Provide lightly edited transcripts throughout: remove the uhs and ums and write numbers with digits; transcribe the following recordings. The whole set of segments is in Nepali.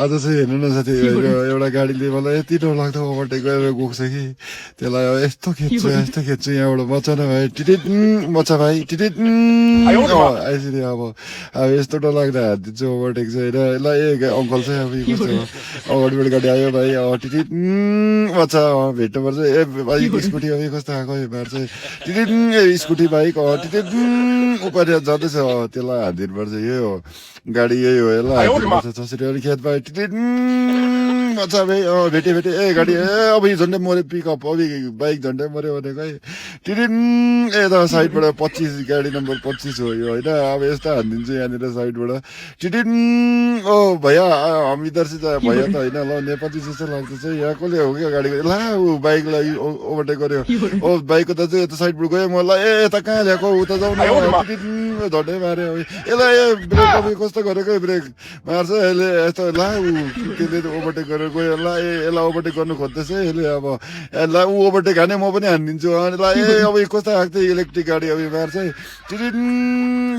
आज चाहिँ हेर्नु न साथी एउटा गाडीले मलाई यति डर लाग्दो ओभरटेक गरेर गएको छ कि त्यसलाई अब यस्तो खेच्छु यहाँबाट बच्चा न भाइ टिटिट बच्चा भाइ टिटिट आइसक्यो अब यस्तो डर लाग्दा हात ओभरटेक चाहिँ होइन ल ए अङ्कल चाहिँ अब कस्तो अगाडिबाट गाडी आयो भाइ टिटिट बच्चा भेट्नुपर्छ ए बाइक स्कुटी अब कस्तो आएको बार चाहिँ टिटिट स्कुटी बाइक टिटिट उपाय जाँदैछ त्यसलाई हात दिनुपर्छ यही हो गाडी यही हो यसलाई जसरी अलिक खेत भाइ टिटिट बच्चा भाइ भेटे ए गाडी ए अब झन्डै मऱ्यो पिकअप अब बाइक झन्डै मऱ्यो भनेको है टिटिट यता साइडबाट 25 गाडी नम्बर 25 हो यो होइन अब यस्तो हानिदिन्छु यहाँनिर साइडबाट टिटिट ओ भैया हम इधर से भैया त होइन ल नेपाली जस्तो लाग्दैछ यहाँ कसले हो क्या गाडीको ला ऊ बाइकलाई ओभरटेक गर्यो ओ बाइकको दाजु यता साइडबाट गयो म ल ए यता कहाँ ल्याएको उता जाउँ न टिटिट झन्डै माऱ्यो यसलाई ए ब्रेक अब कस्तो गरेको ब्रेक मार्छ यसले यस्तो ला ऊ त्यसले ओभरटेक गरेर गयो ल ए यसलाई ओभरटेक गर्नु खोज्दैछ यसले अब यसलाई ऊ ओभरटेक हाने म पनि हानिदिन्छु अनि ल ए अब कस्तो आएको थियो इलेक्ट्रिक गाडी अब मार्छ टिटिट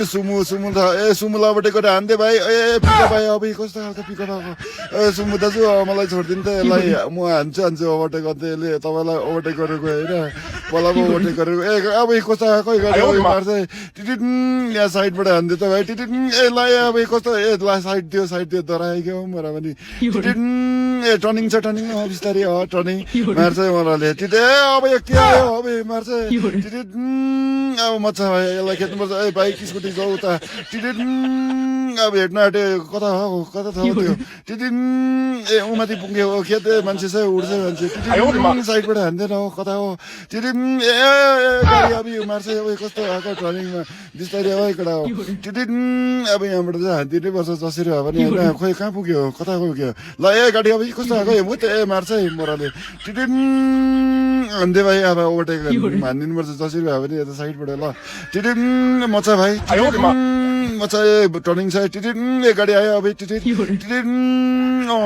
सुमु ए सुमुलाई ओभरटेक गरेर हान्दै भाइ ए पिकअप भाइ अब कस्तो खालको पिकअप आएको ए सुमु दाजु मलाई छोडिदिनु त यसलाई म हान्छु ओभरटेक गर्दै यसले तपाईँलाई ओभरटेक गरेर गयो होइन मलाई पो ओभरटेक गरेर ए अब कस्तो आएको गाडी अब मार्छ टिटिट यहाँ साइडबाट हान्दियो त भाइ टिटिट ए ल अब कस्तो ए ल साइड दियो डराइगयो मरा पनि टिटिट ए टर्निङ छ बिस्तारै टर्निङ मार्छ मलाई टिट ए अब यो के आयो अब मार्छ टिटिट अब मजा भयो यसलाई खेद्नुपर्छ ए बाइक स्कुटी जाऊ त टिटिट अब हेर्न आँट्यो कता थियो टिटिट ए उमाथि पुग्यो खेत मान्छे छ उड्छ मान्छे टिटिट साइडबाट हान्दैन हो कता हो टिटिट ए गाडी अब यो मार्छ अब कस्तो आएको टर्निङमा बिस्तारै अब कडा हो टिटिट अब यहाँबाट चाहिँ हान्दिनै पर्छ जसरी भयो भने होइन खोइ कहाँ पुग्यो कता पुग्यो ल ए गाडी अब कस्तो आएको म त ए मार्छ है मोराले टिटिट हान्दै भाइ अब ओभरटेक हानिदिनु पर्छ जसरी भयो भने यता साइडबाट ल टिटिट मचा भाइ मचा ए टर्निङ छ टिटिट ए गाडी आयो अब टिटिट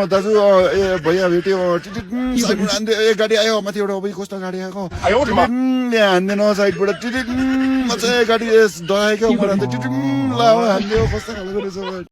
दाजु ए भैया भेट्यो टिटिट साइडबाट हान्दै ए गाडी आयो माथि एउटा अब कस्तो गाडी आएको यहाँ हान्दैन साइडबाट टिटिट मचा ए गाडी डरायो क्या टिटिट ल हान्दियो कस्तो खालको रहेछ